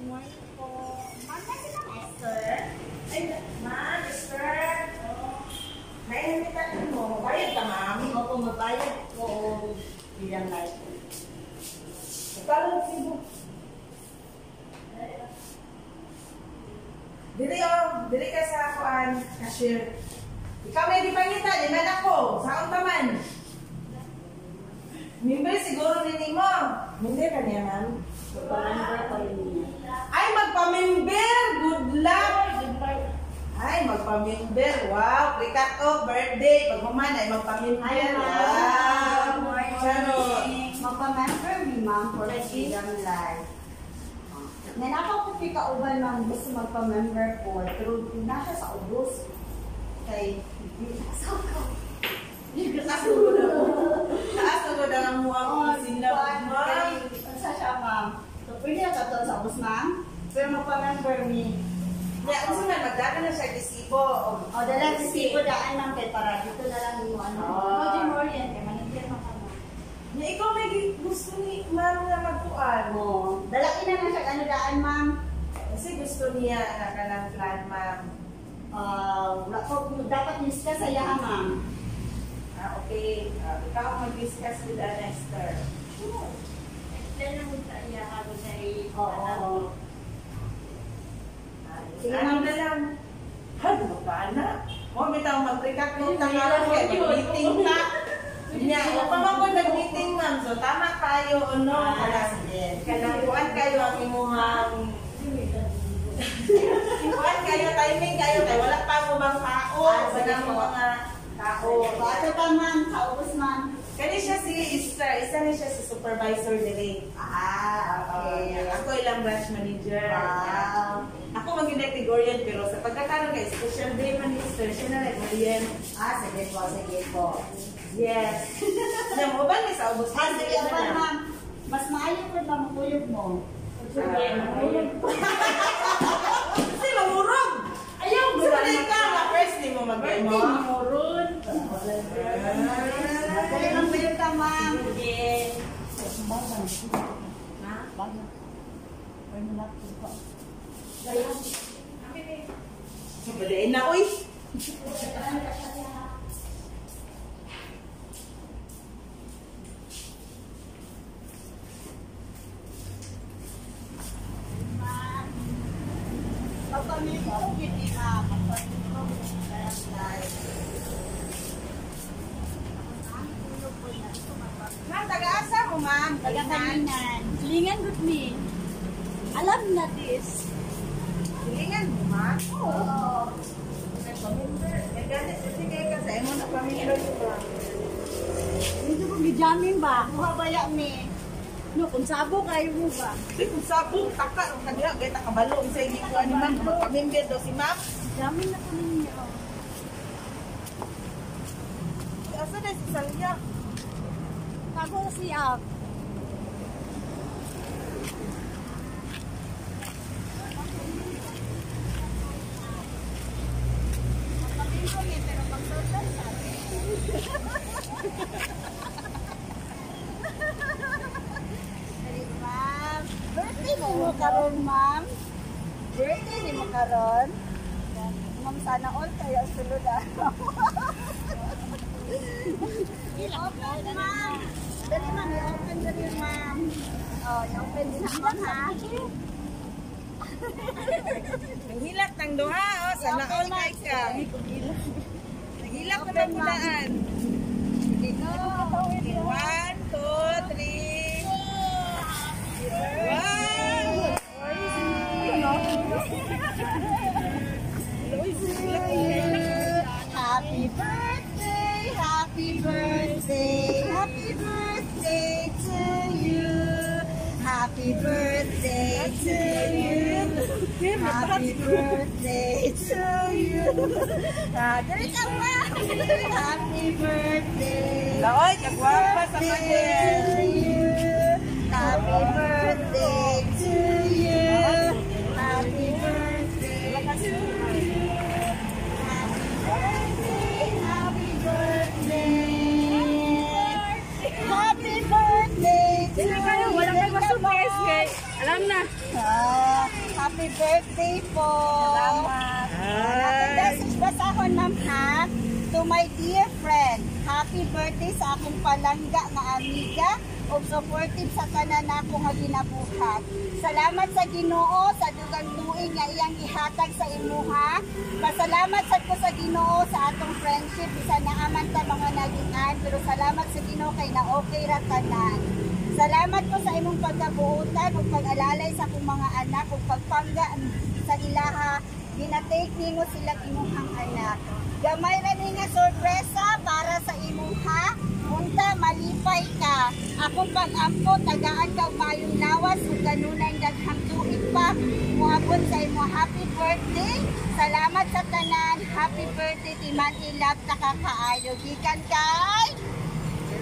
Morning po. Ma'am, nasa lang Esther? Ay, ma'am, sir. Nainita mo. Bayad ka, ma'am. Opo, mabayad po. Bilang life. Parang sibo. Dili oh, dili ka sa kuan, cashier. Ikaw may gipangita, di man ako. Saon pa man? Member siguro ni mo. Member ka niya, ma'am? Pamember pa rin niya. Ay, magpa-member! Good luck! Ay, magpa-member. Wow, pre-cut off, birthday. Pag human ay magpa-member. Hi, ma'am. Wow. Good morning. Charot. Magpa-member mi, ma'am, for Freedom Life. Ngayon ako po kauban, ma'am, gusto magpa-member po. Pero nasa sa ubos. Kay, sa ko. Taas na mo. Taas na ang muang sila, ma'am. Unsa siya, ma'am? So, pwede na ka to sa ubos, ma'am? Pero magpa-member mi. Ya, unsa man magdala na siya resibo. O, dala resibo daan, ma'am, kay para dito na lang mo ano. Ah. Nya ikaw may gusto ni ma'am na magkuan. Oh, dalaki na lang siya ano daan, ma'am. Kasi gusto niya na kanang plan, ma'am. Ah, wala ko dapat discuss sa iya, ma'am. Ah, okay. Ah, ikaw ang mag-discuss with an Esther. Oo. Sige, Ano ma'am. na lang. Ha, di ba pa na? Mo, may tao mag-recap nung tangalan kay mag-meeting ta. Nya, o pa man ko nag-meeting, ma'am. So, tama kayo o no? Ah, Kanang, sige. kanang kuan kayo ang imuhang kuan kayo, timing kayo, kay wala pa mo bang tao. Ah, sige Wala mo po. mga tao. So, ato pa, ma'am, sa ubos, ma'am. Kani siya si Esther, isa ni siya si supervisor dire. Ah, okay. Ako ilang branch manager. Wow. Ako maging Gregorian pero sa pagkakaroon kay special day man ni Esther, siya na Gregorian. Ah, sige po, sige po. Yes. Na mo ba ni sa ubos? Ah, sige pa, ma'am. Mas maayo po ba makuyog mo? Kasi mamurog. Ayaw, Gusto na ka nga first ni mo mag-mo. Dali lang kuyog ka, ma'am. Balain na oy. Ma'am. Magpamilya ko, gini, ma'am. Magpamilya ko, Ma'am, taga-asa mo, ma'am? Taga-kaninan. Lingan good me. Alam na this. Hilingan mo, ma'am? Oo. Nagpamember. May ganit. Sige ka sa imo na pamember ba? Medyo kong gijamin ba? Kuha baya mi. No, kung sabo kayo mo ba? Di kung sabog, taka, ang kanya, gaya takabalo, sa hindi ko ani ma'am, magpamember daw si ma'am. Jamin na ko ninyo. Asa na si Salia? Tago siya. Magpamilya mi, pero pag-social sabi. Dali, ma'am. Birthday mo mo karon, ma'am. Birthday ni mo karon. Ma'am, sana all kayo ang sulod ah. I-open, ma'am. Dali, ma'am. I-open dali, ma'am. Oh, i-open din na, ma'am, ha? Nanghilak ng duha, oh, sana all kay ka. Nanghilak na ng pulaan. Sige, go. Okay, 1, 2, 3. Wow! Happy birthday, happy birthday, happy birthday to you. Happy birthday to you. Happy birthday to you. Ah, dali ka, ma'am. Happy birthday. Laoy, kagwapa sa Birthday pader. to you. Happy birthday to you. Happy birthday to you. Happy birthday, happy birthday. Happy birthday to you. guys kay alam na. Ah, happy birthday po. Salamat. Happy message basahon, ma'am, ha? To my dear friend, happy birthday sa akong palangga nga amiga ug supportive sa tanan nako nga ginabuhat. Salamat sa Ginoo sa dugang tuig nga iyang gihatag sa imuha. Pasalamat sad ko sa Ginoo sa atong friendship bisan naaman ta mga nagian, pero salamat sa Ginoo kay na okay ra tanan. Salamat ko sa imong pagkabuutan ug pag-alalay sa akong mga anak ug pagpangga sa ilaha. Ginatake nimo sila imuhang anak. Gamay ra ni nga sorpresa para sa imuha. Unta malipay ka. Akong pag-ampo tagaan ka og maayong lawas ug kanunay daghang tuig pa moabot sa imo. Happy birthday. Salamat sa tanan. Happy birthday, Timan Ilab takakaayo. Gikan kay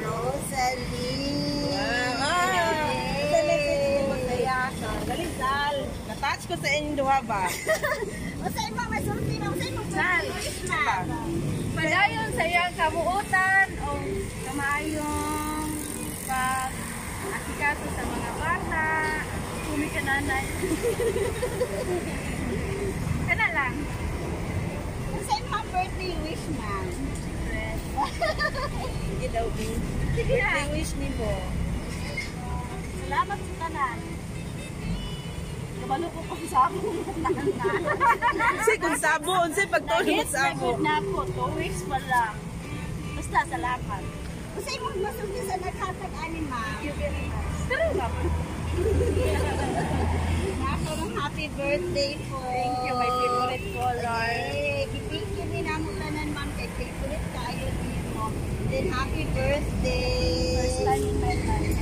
Rosalie. Ah, sa message ni mo saya. Dali, Sal. Natouch ko sa inyong duha ba? Unsay mo masulti, ma'am? Unsay mo Sal. Ma'am? Padayon sa iyang kabuutan o kamaayong pag asikaso sa mga bata. Kumi ka, nanay. Kana lang. Unsay mo birthday wish, ma'am? Sige daw, B. Sige na. Birthday wish ni mo. Salamat sa tanan. Kabalo ko kung sabo tanan. Unsay kung sabo, unsay pagtuon mo Nag-hit na sabo. good na ako. 2 weeks pa lang. Basta salamat. Unsay mo masulti sa naghatag ani, ma'am? Thank you very much. Pero nga po. Nako, ma'am, happy birthday po. Thank you, my favorite color. Eh, thank you ni namo tanan, ma'am, kay favorite kaayo nimo. Then happy birthday. First time in my life.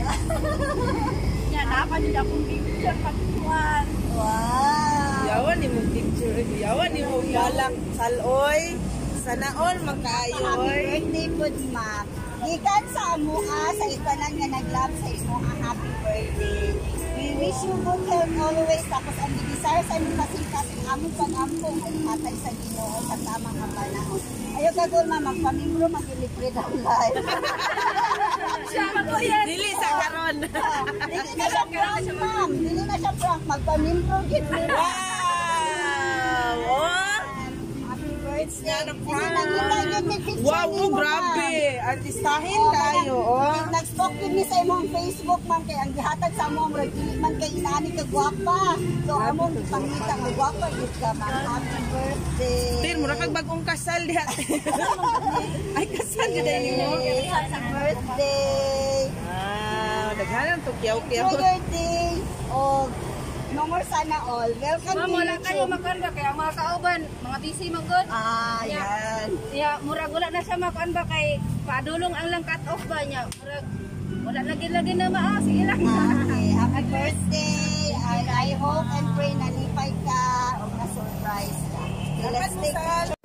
Yan, naman din akong picture pagkuhan. Wow. Yawan ni mo picture, yawan ni mo balak saloy. Sana all magkaayo Happy oy. birthday po, ma'am. Gikan sa amua, sa itanan nga nag-love sa imo, happy birthday. We wish you good health always. Tapos ang desire sa imong kasing-kasing among pag-ampo nga ihatag sa Ginoo sa tamang nga panahon. Ayo kagol, ma'am, magpamimbro mag-libre daw live. Siya ko yan. Dili sa karon. Dili na siya prank, ma'am. Dili na siya prank. Magpamimbro gid mi. Wow! Oh! Happy birthday. Not a Kasi prank. nakita yun may picture Wow, nimo, oh, ma'am. grabe. Artistahin Oh, kayo, oh. Nag-stalk yun ni sa imong Facebook, ma'am, kay ang gihatag sa among murag dili man kay inaani ka gwapa. So among gipangita nga gwapa gyud ka, ma'am. Happy birthday. Tin, mura kag bagong kasal diha. Ay, kasal gyud ay nimo. Happy birthday. Wow, daghanan to kiyaw-kiyaw. Enjoy your day. Og no more sana all. Welcome Ma'am, to wala kayo YouTube. makuan ba? Kaya ang mga kauban, mga busy man gud. Ah, yan. Ya, murag wala na siya makuan ba kay padulong ang lang cut off ba niya. Murag wala lagi lagi na ma. Ah, sige lang. Ah, okay. Happy birthday. And I hope and pray na lipay ka o na surprise ka. Okay, let's take Sal.